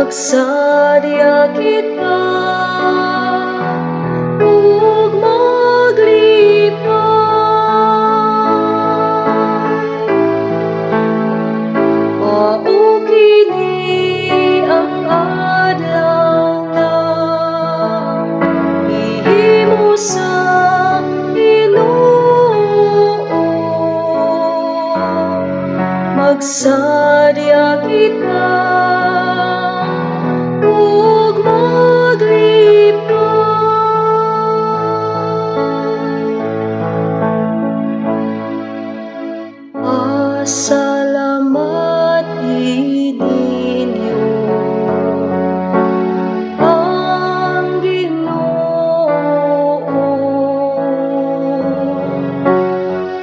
Magsadya kita ug maglipay. Mao kini ang adlaw nga gihimo sa Ginoo. Magsadya kita ug maglipay. Pasalamati ninyo ang Ginoo,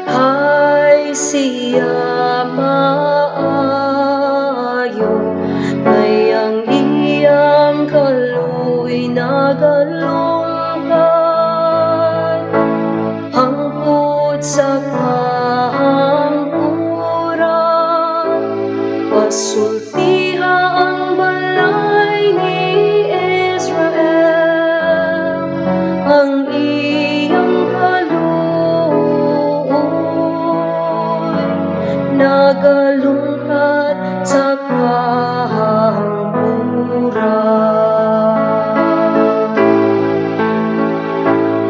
kay siya maayo, kay ang iyang kaluoy nagalungkad hangtod sa kahangturan. Pasultiha ang balay ni Israel ang iyang kaluoy nagalungkad sa kahangturan.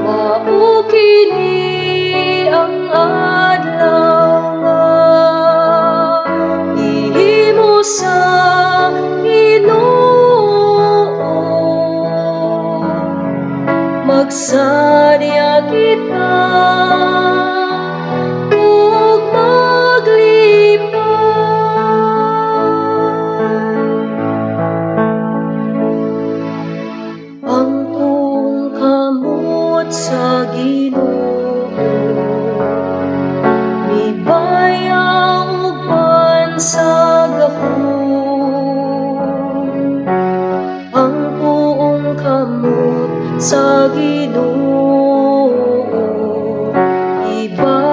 Mao kini ang adlaw nga gihimo sa Ginoo. Magsadya kita ug maglipay. Ang tuong kamot sa Ginoo mibaya uban sa gahom. Ang tuong kamot sa Ginoo ibaya.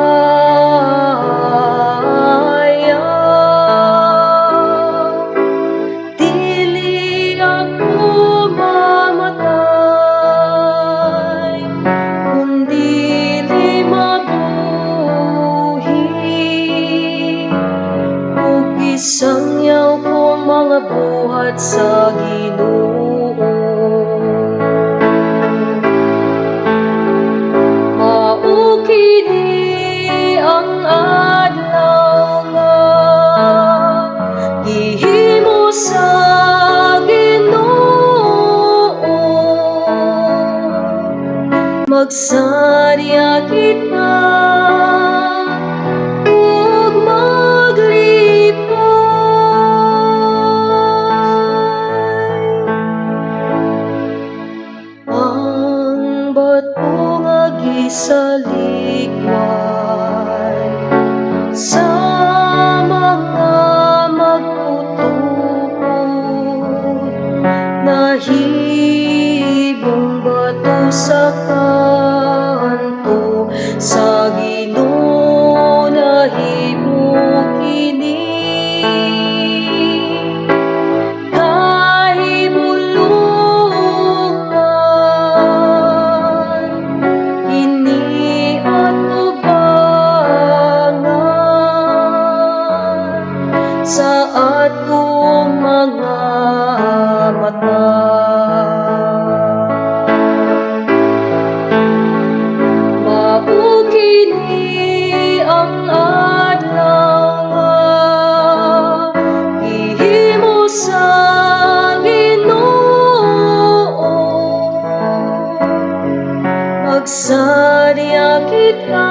Dili ako mamatay, kun dili mabuhi, ug isangyaw ko mga buhat sa Ginoo. Mao kini ang adlaw nga gihimo sa Ginoo. Magsadya kita ug maglipay. Ang bato nga gisalikway sa mga magtutukod nahimong bato sa kanto. Sa Ginoo nahimo kini, kahibulungan kini atubangan sa atong mga mata. Mao kini ang adlaw nga gihimo sa Ginoo. Magsadya kita.